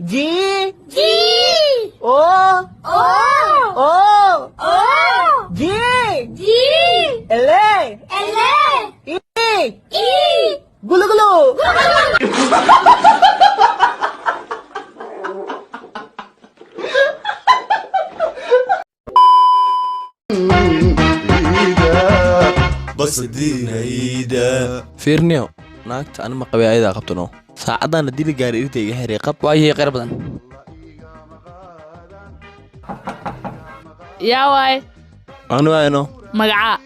G G O O O O G G L L E E Gulu gulu. Fiirniyo, naagta anima qabay, ayadaa qabtano. Saacaddaana dili gaari irta iga xiray qab. Waayihii khayr badan. Yaa waay? Anu ayno. Magacaa?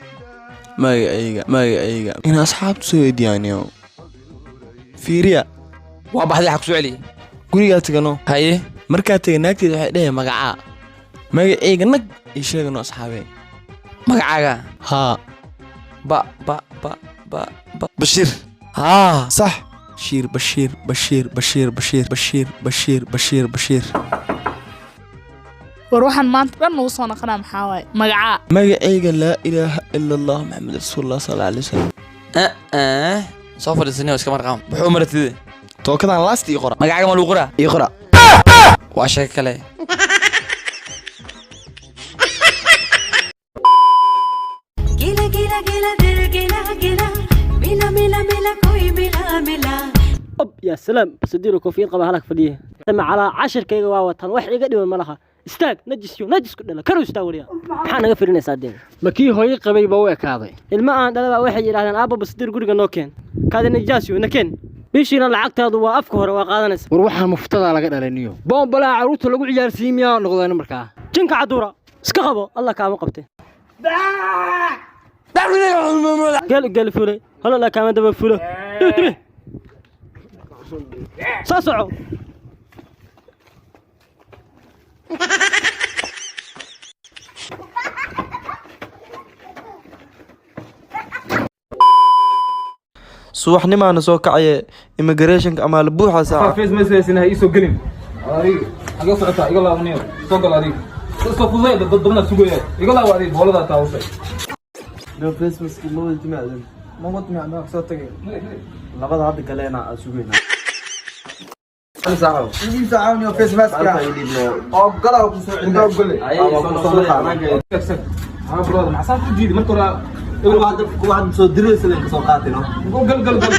Magacayga, magacayga ina asxaabtu soo weydiiyaaniyo. Fiiriya. Waa baxday, xaq ku soo celiyey. Gurigaa tagano. Haye. Markaa tagay, naagteeda waxay dheheen magacaa, magacayga nag ii sheegano, asxaabee. Magacaaga? Haa. Ba ba ba ba ba. Bashiir. Haa. Sax. Bashiir, Bashiir, Bashiir, Bashiir, Bashiir, Bashiir, Bashiir, Bashiir, Bashiir. War waxaan maanta dhan nugu soo naqanaa maxaa waaye? Magacaa? Magacayga laa ilaaha ila Allah, Maxamed rasuulullah sal alla alay wasalam. Eh, soo fadhiisanay oo iska marqaam wuxuu maratide. Tookadan laast ii qora. Magacaaga ma lagu qoraa? Ii qora. Waa sheeko kale. गिला गिला गिला दिल गिला गिला, मिला मिला मिला कोई मिला मिला. Ob yaa salaam, basadiiro koofiyad qaba halak fadhiya calaa cashirkayga waa wataan, wax iga dhiman ma laha. Istaag, najisyo, najis ku dhala karow, istaag. Waliya, maxaa naga firinaysaa deen? Ma kii hooyo qabay ba u ekaaday? Ilma aan dhalaba waxay yidhahdeen, aabba, basadiir guriga noo keen, kaadi najaasyo na keen, bishiina lacagtaadu waa afka hore waa qaadanaysa. War waxaa muftadaa laga dhalay niyo boombalaa carruurta lagu ciyaarsiin miyaa noqdeen markaa? Jinka caduura iska qabo, Allah kaama qabte. Gel gel fulay, hala kaama daba fulo. Dibi soo soco. Subaxnimaana soo kacaye, immigrationka amaa la buuxa saaca. Face mask ha iisoo gelin. Adiga xagee u socotaa? Iga laabaniyo, soo gal. Adiga iska fududay, dad badan sugaya. Iga laabo adiga, booladaa taawusay. No face mask ma wada timaadeen? Ma wad macnaa soo tagay. Labada hadda galeena aan sugaynaa. Haa brother, maxaa ku diiday marka hore? Kuwa soo diraysa leen kasoo qaatino. Gal gal gal.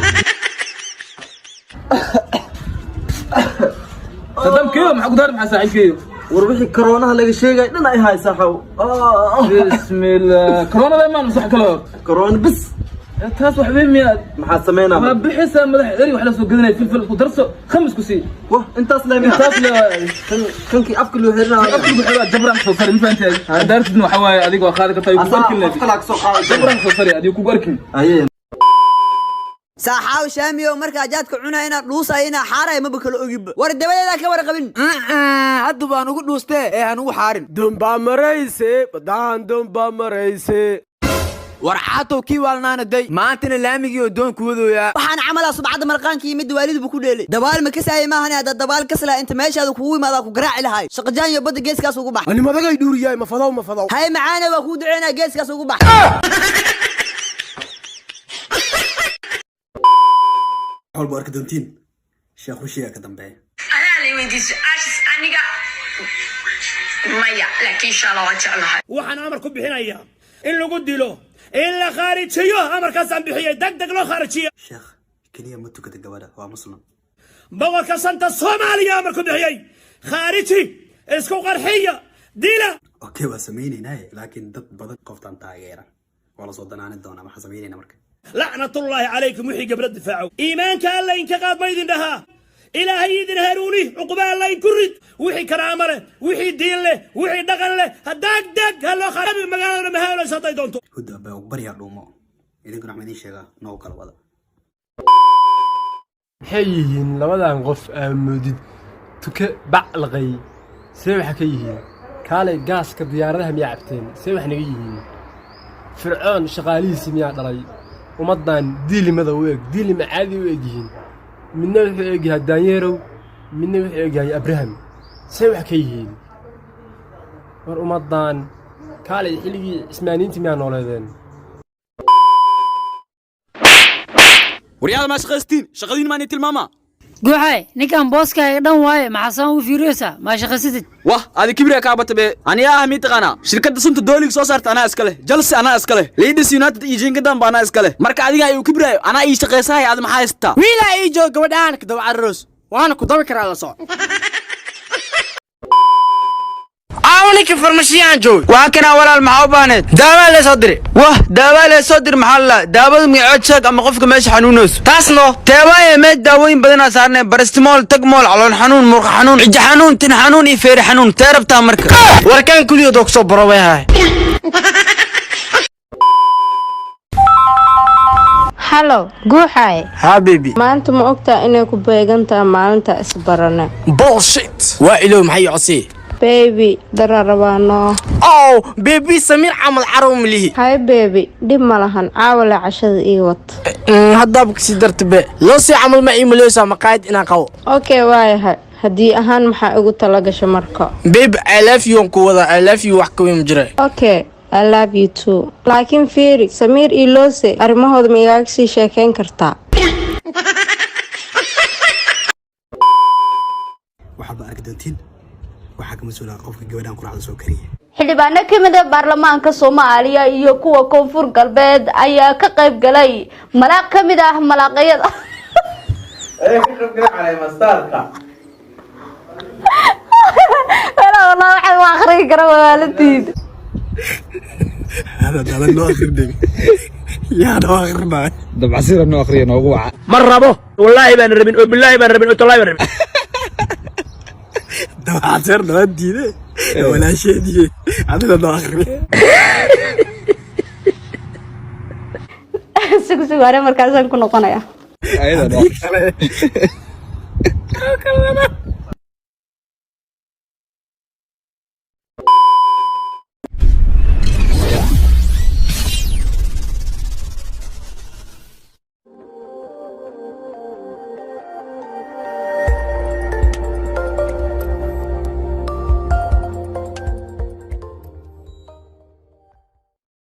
Sadamkeeyo maxaa ku daar, maxaa saaxiibkeeyo? War wixii koroonaha laga sheegay dhan ay haysaa xaw. Bismillah, koronada imaan masax kale. Koroona bis. Taas wax weyn miyaa? Maxaa sameynaa? Ma bixisa madax eri wax la soo gadanay, filfil ku darso, khamis ku sii. Wah, intaas le miyaa? Intaas le. Kankii afka loo xirinayo. Afka lagu xiraa jabraan soo sari, ma fahantahay? Daartidna waxa waaye adiga waa qaadi kartaa, kugu arkin af kalaa kasoo qaaday. Jabraan soo sari, adiga kugu arkin. Aye. Saaxaaw shaamiyo, markaa jaadka cunaya inaad dhuusaya inaa xaaraya maba kala ogiba. War dabadeedaa ka warqabin. Hadda baan ugu dhuustee ee aan ugu xaarin. Dombaa marayse badaan, dombaa marayse. War caatow, kii waalnaana day maantana laamigii oo doon kuwadooyaa. Waxaan camalaa subcadda marqaanka iyo midda waaliduba ku dheelay. Dabaal ma kasaayay maahan, hadda dabaal kaslaa inta meeshaada kugu imaadaa ku garaaci lahaay. Shaqajaanyo, badda geeskaas ugu bax. Ani madagay dhuuriyaay, ma fadow, ma fadow. Hay macaane, waa kuu duceynaa, geeskaas ugu bax. Walba arki doontiin sheekh rushiga ka dambeeya. Adaa lay weydiiso su-aashaas, aniga maya, laakiin insha Allah waa jeclahay. Waxaan amar ku bixinayaa in lagu dilo, in la khaarijiyo. Amarkaasaan bixiyay, deg deg loo khaarijiyo. Sheekh keliya ma tukata gabadha, waa muslim. Boqorka shanta Soomaaliya amar ku bixiyey: khaariji, isku qarxiya, dila. Okay, waa samaynaynaaye, laakiin dad badan qoftaan taageera waa la soo danaanin doonaa. Maxaa samaynayna marka? Lacnatullaahi calaykum wixii gabdho difaaco. Iimaanka alla inka qaad ma idin dhahaa? Ilaahay idin hanuuni, cuquba alla inku rid. Wixii karaamo leh, wixii diin leh, wixii dhaqan leh, ha deg ha loo kharabi magaalada mahaalaysa hadday doonto. Hudda baa baryaa dhuumo, idinkuna waxaan idiin sheegaa noo kala wada. Maxay yihiin labadan qof aamoodid tuke bac laqay? See waxa ka yihiin? Kaalay, gaaska diyaaradaha miyaa cabteen? See wax naga yihiin? Fircoon shaqaalihiisii miyaa dhalay? Ummaddan diilimada u eg, diilima caadi u eg yihiin. Midna wuxuu egyahay daanyeerow, midna wuxuu egyahay Abraham. See wax ka yihiin? War ummaddan kaalay, xilligii Cismaaniyiintii miyaa nooleedeen? Waryaada, maa shaqaystiin? Shaqadiin maani tilmaamaa. Guuxay, ninkan booskaaga dhan waaye, maxaa saan ugu fiiriyeysaa? Maa shaqaysatid? Wah, adi kibriya kaa bata be. Aniyaa ah mii taqaanaa? Shirkadda sunta dooliga soo saarta anaa iska leh, Jalsi anaa iska leh, Leeds United iyo jingadan ba anaa iska leh. Marka adiga ayuu kibraayo, anaa ii shaqaysahay, adi maxaa haysataa? Wiilaa ii joog, gabadhaan ka daba cararoos, waana ku dabi karaa, la soco. Aawaninka farmashiyaan joog. Waa kanaa walaal, maxaa u baahneed? Daawaa lee soo diri. Wah, daawaa lee soo diri, maxaa la daawadu magacood sheeg ama qofka meesha xanuunayso taasno teewaaye. Meesha daawooyin badanaa saarnay: barastimool, tagmool, calool xanuun, murqa xanuun, cija xanuun, tin xanuun iyo feeri xanuun. Tee rabtaa marka? Warkaan kuliyood oo kusoo baro way haay. Halo Guuxaay. Haa baby. Maanta ma ogtaa inay ku beegantaha maalinta isbarane? Bullshit, waa ilow. Maxay ii codsiye? Baby, dara rabaano. Oh baby, Samiir camal carow malihi. Hay baby, dhib ma lahan, caawale cashada ii wad. Haddaaba kasii darta be, loo sii camal ma ii maleysaa maqaayad inaan qabo. Okay, waayahay. Haddii ahaan maxaa igu tala gasha marka? Babe, I love you aan ku wadaa. I love you, wax ka weyn ma jira. Okay, I love you too, laakiin fiiri, Samiir iyo Loose arrimahooda ma igaaga sii sheekeyn kartaa? Waxaad ba arki doontiin waxaa ka mas-uula qofka gabadhan quraacda soo kariya. Xildhibaano ka mid a baarlamaanka Soomaaliya iyo kuwa Koonfur Galbeed ayaa ka qayb galay malaaq ka mid ah malaaqyada. Walaa walaa, waxaan ma akhrin kara walaaladiid. Hada dalan noo akhrinay, yaa noo akhrinay? Dabcasiir noo akhriya, noogu waca. Ma rabo, wallaahi baan rabin, oo bilaahi baan rabin, oo tallaahi baan rabin. Dabcaseer noo diide, walaasheediye adiga noo akhrinay. Sug sug, hore markaasaan ku noqonaya. Haddii kale.